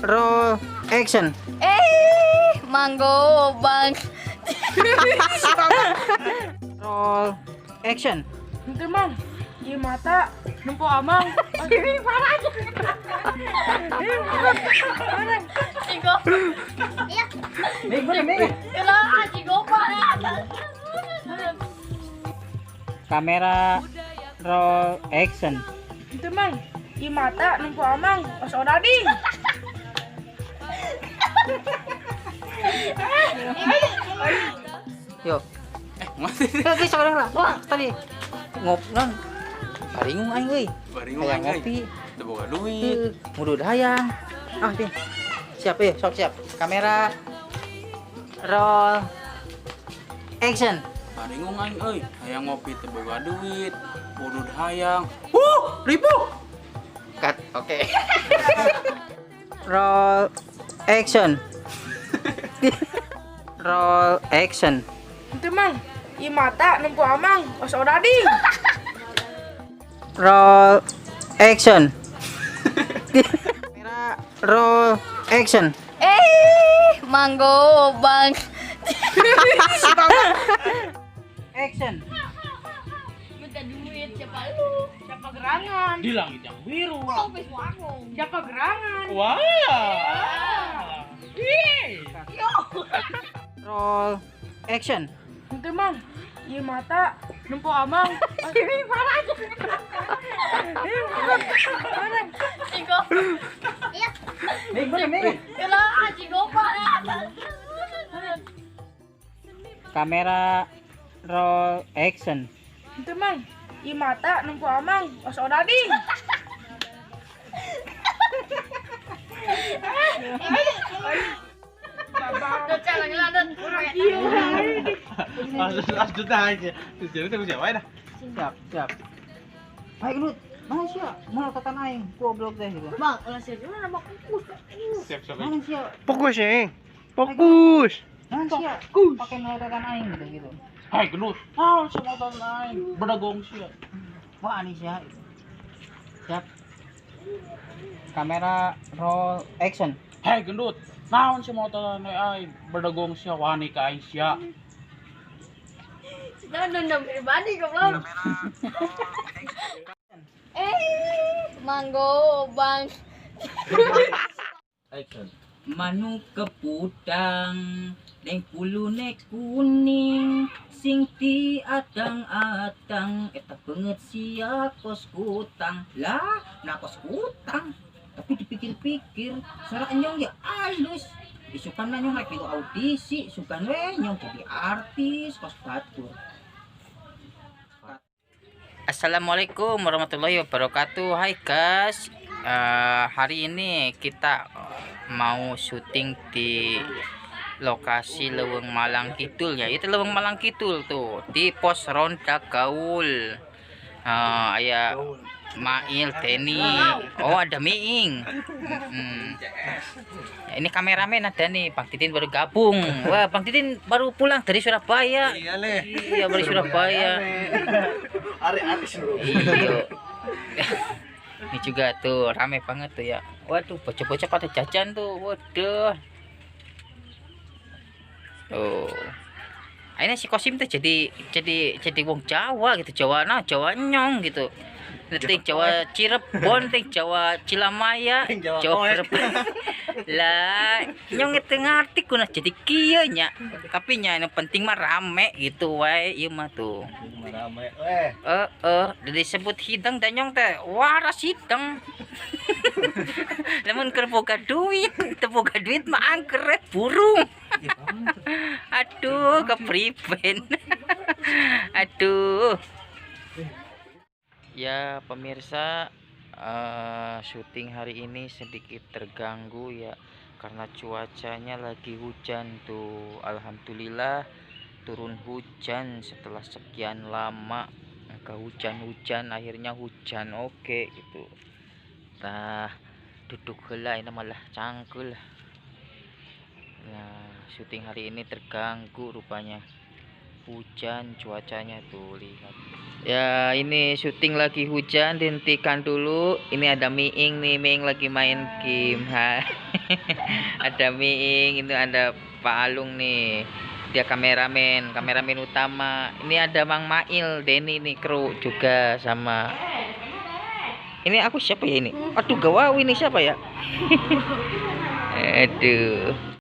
Roll action. Manggo bang. Roll action. Itu mang, ieu mata nempo amang. Cigo. Kamera roll action. Itu mang, ieu mata nempo amang. Os odading. Yo. Mati. Seorang lah. Wah, tadi ngop non. Baringung aing euy. Baringung Hayang aing euy. ngopi. Teu boga duit. Ngudud hayang. Ah, Tin. Siap ya, sok siap. Kamera roll action. Baringung aing euy. Hayang ngopi teu boga duit. Ngudud hayang. Ribu. Cut. Oke. Roll action. Roll action. Itu mang, ieu mata nempo amang. Os odading. Roll action. Kamera roll action. Manggo bang. Action. Minta duit siapa lu? Siapa gerangan? Di langit yang biru. Siapa gerangan? Wah. Roll action. Itu mang, ieu mata nempo amang. Cigo. Kamera roll action. Itu mang, ieu mata nempo amang. Os odading. Lanjut aja. Jadi tunggu siapa dah? Siap, siap. Baik lu, mana sia? Mau tatan aing, goblok teh gitu. Bang, ulah sia nama fokus. Siap siap. Mana sia? Fokus ya. Fokus. Mana sia? Pakai mau tatan aing gitu gitu. Hai gendut. Naon sia motor aing? Bedagong sia. Wah, ani sia gitu. Siap. Kamera roll action. Hai gendut. Naon sia motor aing? Bedagong sia wani ka aing sia. Jangan dendam pribadi goblok. Manggo bang. Action. Manuk keputang neng pulune kuning sing ti atang-atang eta banget sia kos kutang lah nah kos kutang tapi dipikir-pikir suara nyong ya alus isukan nyong rek milu audisi sukan we nyong jadi artis kos batur. Assalamualaikum warahmatullahi wabarakatuh. Hai guys, hari ini kita mau syuting di lokasi Leuweung Malang Kidul ya. Itu Leuweung Malang Kidul tuh di pos ronda gaul. Aya Mail, Denny. Oh, ada Miing. Ya, ini kameramen ada nih, Bang Titin baru gabung. Wah, Bang Titin baru pulang dari Surabaya. Iya leh. Iya, baru Surabaya. Iya. Ini juga tuh rame banget tuh ya. Waduh, bocah-bocah pada jajan tuh. Waduh. Tuh. Ini si Kosim tuh jadi wong Jawa gitu, Jawa nah, Jawa nyong gitu. Ting Jawa Cirebon, ting Jawa Cilamaya, Jawa Cirebon. Lah, nyong itu ngerti kuna jadi kieu nya. Tapi nya yang penting mah rame gitu wae ieu mah tuh. Rame weh. Disebut hidang dan nyong teh waras hidang. Lamun keur boga duit, teu boga duit mah angker burung. Aduh, kepriben. Aduh. Ya pemirsa, syuting hari ini sedikit terganggu ya karena cuacanya lagi hujan tuh. Alhamdulillah turun hujan setelah sekian lama ke hujan-hujan, akhirnya hujan oke gitu. Nah, duduk heula ini malah cangkul. Nah, syuting hari ini terganggu rupanya. Hujan cuacanya tuh, lihat. Ya, ini syuting lagi hujan, dihentikan dulu. Ini ada Miing nih, Miing lagi main game. Ha. Ada Miing, itu ada Pak Alung nih. Dia kameramen, kameramen utama. Ini ada Mang Mail, Denny nih kru juga sama. Ini aku siapa ya ini? Aduh, gawawi ini siapa ya? Aduh.